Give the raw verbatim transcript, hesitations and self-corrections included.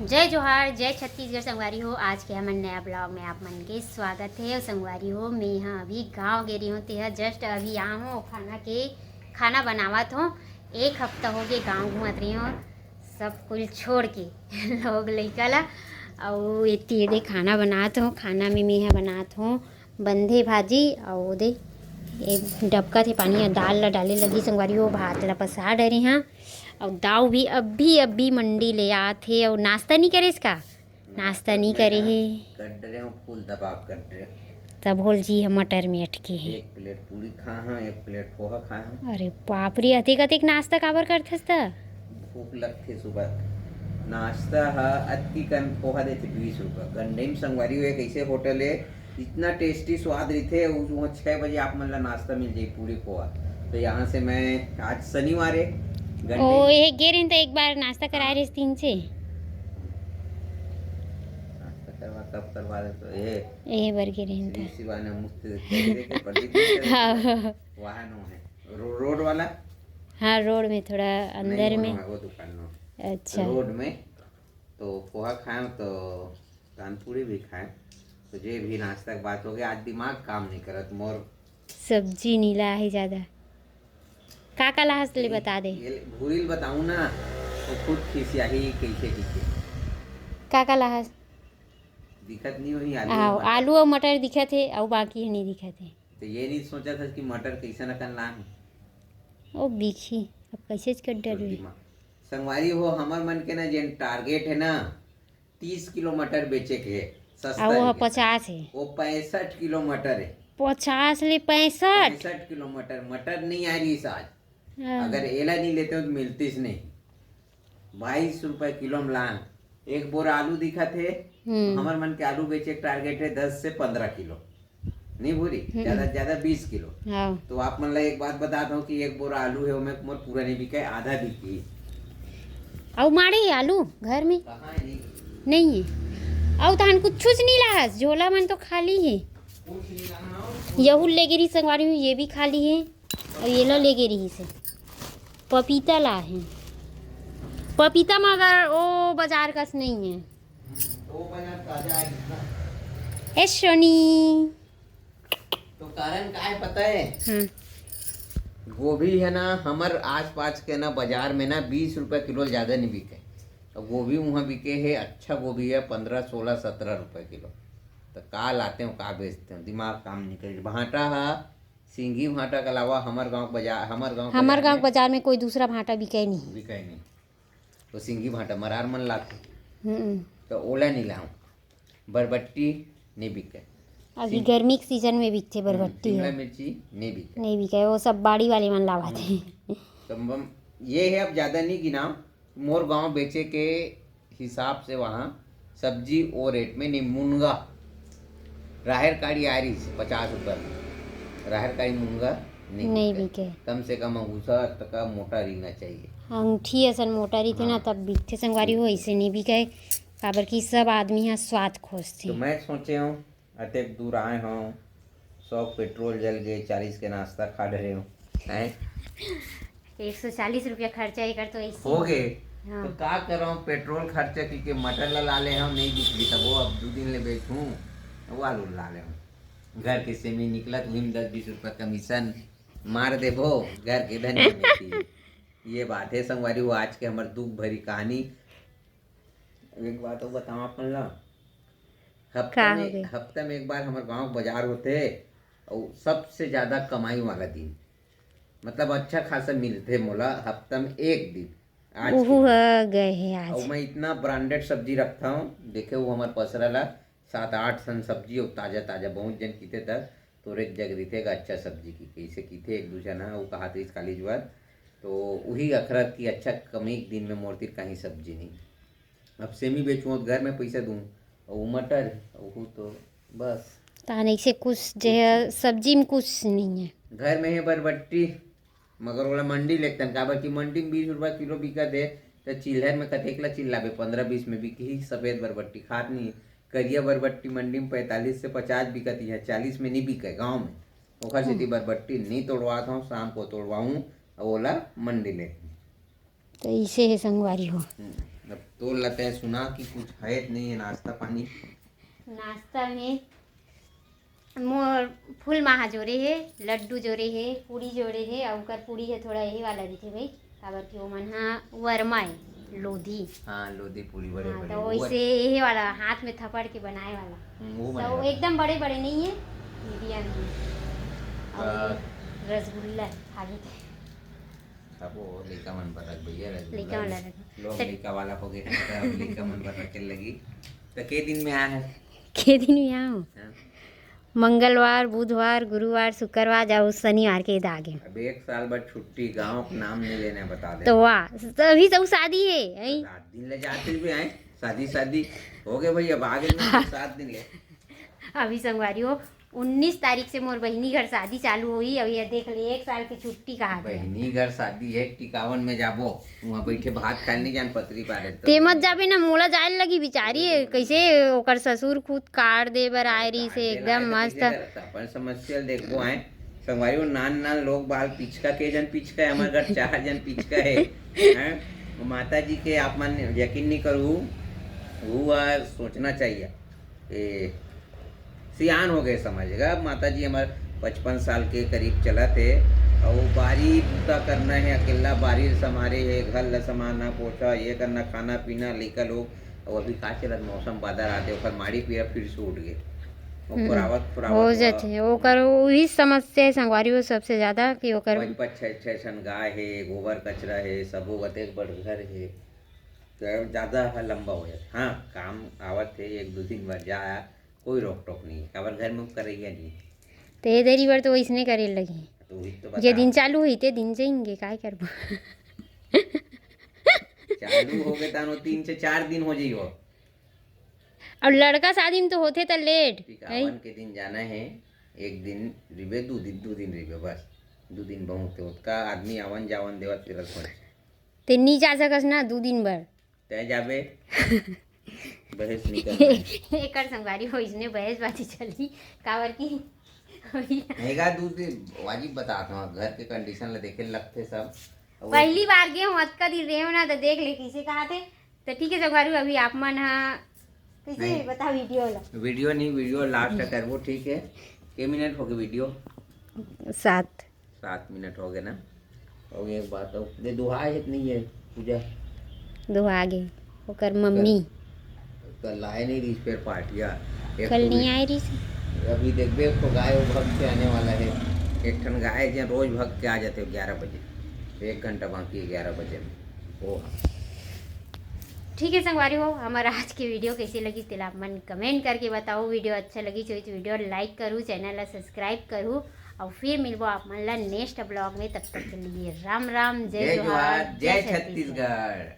जय जोहार, जय छत्तीसगढ़ संगवारी हो। आज के हमन नया ब्लॉग में आप मन के स्वागत है। और संगवारी हो, मैं यहाँ अभी गाँव गे रही हूँ, तेहा जस्ट अभी आए हूँ खाना के, खाना बनावत हूँ। एक हफ्ता हो गए गाँव घूमत रही हूँ, सब कुल छोड़ के लोग लइका ला। और एती एदे खाना बनात हूँ। खाना में मैं यहाँ बनात हूँ बंधे भाजी, और ओदे ये डबकत हे पानी, दाल ला डाले लगी संगवारी हो, भात ला पसा डरे हाँ। और दाऊ भी अभी अभी मंडी ले आत हे। और नाश्ता नहीं करे इसका, नाश्ता नहीं करे हे। कट रहे हो, फूल दबा कट रहे हो। तब होल जी हम मटर में अटके हे। एक प्लेट पूरी खा हाँ, एक प्लेट पोहा खा हाँ। अरे बाप रे, अतेक अतेक नाश्ता काबर करथस त? भूख लगथे सुबह। नाश्ता ह अतकी कन पोहा देथे बीस रुपया। गंडई में संगवारी हो, एक ऐसे होटल है, इतना टेस्टी स्वाद रहिथे। वो छः बजे आप मन ला नाश्ता मिल जाई, पूरी पोहा। तो यहाँ से मैं आज शनिवार है, गंडई ओ, ये गे रहिन त एक बार नाश्ता कराए रहिस तीन से। नाश्ता करवा, कब करवा दे तो ये ए बर गे रहिन श्री त। शिवा ने मुफ्त दे दे के प्रदीप ने हाँ। वहाँ नो है। रो-, रोड वाला? हाँ, रोड में थोड़ा अंदर नहीं, वो में। नो है, वो दुकान नो है। अच्छा। रोड में तो पोहा खाए तो तानपुरी भी खाए। तो जे भी नाश्ता के बात हो गया, आज दिमाग काम नहीं करत मोर। सब्जी नीला है ज्यादा। का का लाहस ले बता दे। ये भूरी ल बताऊं ना, तो खुद खिसियाही कैसे कैसे। का का लाहस? दिखत नहीं होही आलू आओ, और मटर। आलू और मटर दिखत हे, और बाकी है नहीं दिखत हे। तो ये नहीं सोचा था कि मटर कैसे न कन लान। ओ बिखी, अब कैसे कर तो डरबे? दिमाग। संगवारी हो, हमर मन के ना जेन टारगेट है ना, तीस किलो मटर बेचे के, सस्ता और वो रेट के। पचास है। वो पैंसठ किलो मटर है। पचास ले पैंसठ? पैंसठ किलो मटर, मटर नहीं आ रही आज। हाँ। अगर एला नहीं लेते हो तो मिलतीस नहीं। बाईस रुपए किलो में लान। एक बोरा आलू दिखत हे, हम्म। हमर मन के आलू बेचे के टारगेट है दस से पन्द्रह किलो, नहीं भूरी, हम्म। ज्यादा से ज्यादा बीस किलो। हाँ। तो आप मन ला एक बात बता दो कि एक बोरा आलू है, ओमे मोर पूरा नहीं बिके, आधा बिकी। अउ माड़े आलू घर में? कहाँ है? नहीं। नहीं है। अउ तहन कुछ नहीं लाहस, झोला मन तो खाली है। कुछ नहीं लाना हो। यहू ले गे रही संगवारी हूँ, ये भी खाली है। अउ ये ला ले गे रही से। पपीता ला है। पपीता मगर ओ बाजार कस नहीं है। वो बाजार ताजा है ना। ए शनि। तो कारण का है पता है? हम्म। गोभी है ना, हमर आसपास के ना बाजार में ना बीस रुपए किलो ज्यादा नहीं बिके। तो गोभी वहाँ बिके है, अच्छा गोभी है, पन्द्रह, सोलह, सत्रह रुपए किलो। तो का लाते हो, का बेचते हो, दिमाग काम नहीं करे। भांटा हा, सिंगी भांटा के अलावा हमर गांव बाजार, हमर गांव हमर बाजार गांव में बाजार में कोई दूसरा भांटा बिके नहीं। बिके नहीं। तो सिंगी भांटा मरार मन लाथे। हम्म। तो ओला नहीं लाऊं। बरबट्टी नहीं बिके। अभी सिम-, गर्मी के सीजन में बिकथे हम्म, बरबट्टी शिमला ह। मिर्ची नहीं बिके। नहीं बिके, वो सब बाड़ी वाले मन लावत हे। तो हम, ये है, अब ज्यादा नहीं गिनाओ। मोर गांव बेचे के हिसाब से वहाँ सब्जी ओ रेट में नहीं, मुनगा, राहेर काड़ी आ रही है पचास रुपये में, राहेर काड़ी मुनगा नहीं नहीं बिके। बिके। कम से कम अंगूठा तक का मोटा रहना चाहिए। अंगठी असन मोटा रहिथे ना, हाँ। तब बिकथे संगवारी हो, ऐसे नहीं बिके, काबर कि सब आदमी हा स्वाद खोजथे। तो मैं सोचे हूँ, अतेक दूर आए हूँ, सौ पेट्रोल जल गए, चालीस के नाश्ता खा रहे हूँ, हैं? एक सौ चालीस रुपया खर्चा एकर तो ऐसे हो गए। हाँ। तो का करूँ, पेट्रोल खर्चा की के मटर ला, ला ले हूँ, नहीं बिकली तब वो अब दो दिन ले बेचूँ, वो आलू ला ले हूँ। घर के सेमी निकलत, वही में दस बीस रुपया कमीशन मार देबो, घर के धनिया मेथी। ये बात है संगवारी, वो आज के हमर दुख भरी कहानी। एक बात और बताऊँ अपन ला, हफ्ता का में, हो गए? हफ्ता में एक बार हमर गांव के बाजार होथे, और सबसे ज्यादा कमाई वाला दिन, मतलब अच्छा खासा मिलथे मोला हफ्ता में एक दिन। आज उहू के ह गए हे आज। और मैं इतना ब्रांडेड सब्जी रखता हूँ, देखे वो हमर पसरा ला सात आठ ठन सब्जी और ताजा ताजा, बहुत जन किथे त तोरे जग रिथे गा अच्छा सब्जी की, कैसे किथे एक दू झन ह, वो कहा थे इस कॉलेज बर, तो वही अखरत की अच्छा कमी एक दिन में मोर तीर कहीं सब्जी नहीं। अब सेमी बेचूँ, घर में पैसा दूँ, और वो मटर, वो तो बस। तान ऐसे कुछ जे है, सब्जी में कुछ नहीं है। घर में है बरबट्टी, मगर ओला मंडी लेगतन, काबर कि मंडी में बीस रुपया किलो बिकत हे, त चिल्हर में कतेक ला चिल्लाबे, पन्द्रह बीस में बिकही। सफेद बरबट्टी खात नहीं, करिया बरबट्टी मंडी में पैंतालीस से पचास बिकत, इहाँ चालीस में नहीं बिके गाँव में। ओखर सेती हम्म। बरबट्टी नहीं तोड़वात हूँ, शाम को तोड़वाऊँ, अउ ओला मंडी ले। तो इसे है संगवारी हो। हम्म, अब तोर ला तैं सुना कि कुछ है त नहीं है नाश्ता पानी? नाश्ता में मोर फूल माहा जोरे हे, लड्डू जोरे हे, पूड़ी जोरे हे, अउ ओकर पूड़ी हे थोड़ा यही वाला रहिथे भाई, काबर कि ओमन ह वरमा ए, लोधी। हाँ, लोधी पूड़ी बड़े हाँ, बड़े। तो वो वैसे यही वाला हाथ में थपड़ के बनाए वाला। हम्म, वो तो बने वो वाला। एकदम बड़े बड़े नहीं है, मीडियम है। और बस। ये रसगुल्ला है, खा लेते हैं। अब वो लइका मन बर रख भैया, रसगुल्ला लइका वाला रख। लोग तो लइका वाला हो गए, तो अब लइका मन बर रखे लगी। तो के दिन में आया है? के दिन में आया हूँ? हाँ। मंगलवार, बुधवार, गुरुवार, शुक्रवार अउ शनिवार के दागे। अब एक साल बाद छुट्टी, गांव का नाम नहीं लेने, बता दे। तो वाह, तो अभी तो शादी है, तो आई? सात दिन ले जाते भी आए, शादी, शादी हो गए भाई, अब आगे ना सात दिन ले। अभी संगवारी हो, उन्नीस तारीख से मोर बहिनी घर शादी चालू होही। अभी ये देख ले, एक साल के छुट्टी कहा गया। बहिनी घर शादी है, टिकावन में जाबो, वहाँ बैठे भात खाए नहीं जान पतरी पारे तो। ते मत जाबे ना, मोला जाए लगी बिचारी, कैसे ओकर ससुर खुद card दे बर आए रही से, card दे एकदम लाए तो मस्त। कैसे करता? अपन समस्या ल देखबो आए। संगवारी हो, नान नान लोग बाल पिचका के जन पिचका है, हमारे घर चार जन पिचका है, हैं? माता जी के आप मन यकीन नहीं करू, वो सोचना चाहिए। ए, सियान हो गए समझ गा। अब माता जी हमार पचपन साल के करीब चलत हे, अउ बारी बूता करना है, अकेला बारी ल संभारे है, घर ल संभारना, पोछा, ये करना, खाना पीना, लइका लोग। अउ अभी का चलत, मौसम बादर आते, ओकर माड़ी पीरा फिर से उठ गए। वो हम्म, पुरावत, पुरावत हो हुआ। जाते, ओकर वही समस्या है संगवारी, वो सबसे ज्यादा कि ओकर पाँच, पाँच, छः, छः ठन गाय है, गोबर कचरा है, सबो अतेक बड़ घर है, तो ज्यादा ह लंबा हो जाता। हाँ, काम आवत है, एक दो दिन बाद जा आया, कोई रोक टोक नहीं है, काबर घर में करैया नहीं है। ते देरी बर तो वैसने करे लगी। तो वही तो जे बता। दिन चालू हुई, ते दिन जाएंगे, काय करबो? चालू हो गए, तानो तीन से चार दिन हो जाइयो। और लड़का शादी में तो होथे त लेट, टिकावन के दिन जाना है, एक दिन रिबे, दो दिन, दो दिन रिबे, बस दो दिन बहुत है। ओतका आदमी आवन जावन देवत फिरत होय। ते नी जा सकस ना दो दिन बर। तय जाबे। बहस निकल। एकर संगवारी हो, इसने बहस बाजी चली, काबर की नहीं गा, दो दिन वाजिब बतात हूँ, घर के condition ला देखे लगथे सब। अब पहली बार गे हूँ, अतका दिन रहे हो ना, तो देख ले किसे कहा थे। तो ठीक है संगवारी, अभी आप मन हा कैसे नहीं। बता वीडियो ला। वीडियो नहीं, वीडियो last तक करबो, ठीक है। के मिनट हो गए वीडियो? सात। सात मिनट हो गए ना। हो गए, एक बात हो दे, दुहा है कि नहीं है पूजा? दुहा गे, ओकर मम्मी। कल, कल आए नहीं रही फिर पार्टिया। एक कल तो नहीं वी-, आए रही से। अभी देखबे, एक तो गाय वो भग के आने वाला है। एक ठन गाय है, जो रोज भग के आ जाते हो ग्यारह बजे, एक घंटा बाकी है ग्यारह बजे में। वो ठीक है संगवारी हो, हमारा आज की वीडियो कैसी लगी, तेला आप मन comment करके बताओ। वीडियो अच्छा लगी चाहिए तो वीडियो like करू, channel ला subscribe करू, और फिर मिलबो आप मन ला next vlog में। तब तक के लिए राम राम, जय जय जोहार, जोहार, जय जय छत्तीसगढ़। छत्तीसगढ़।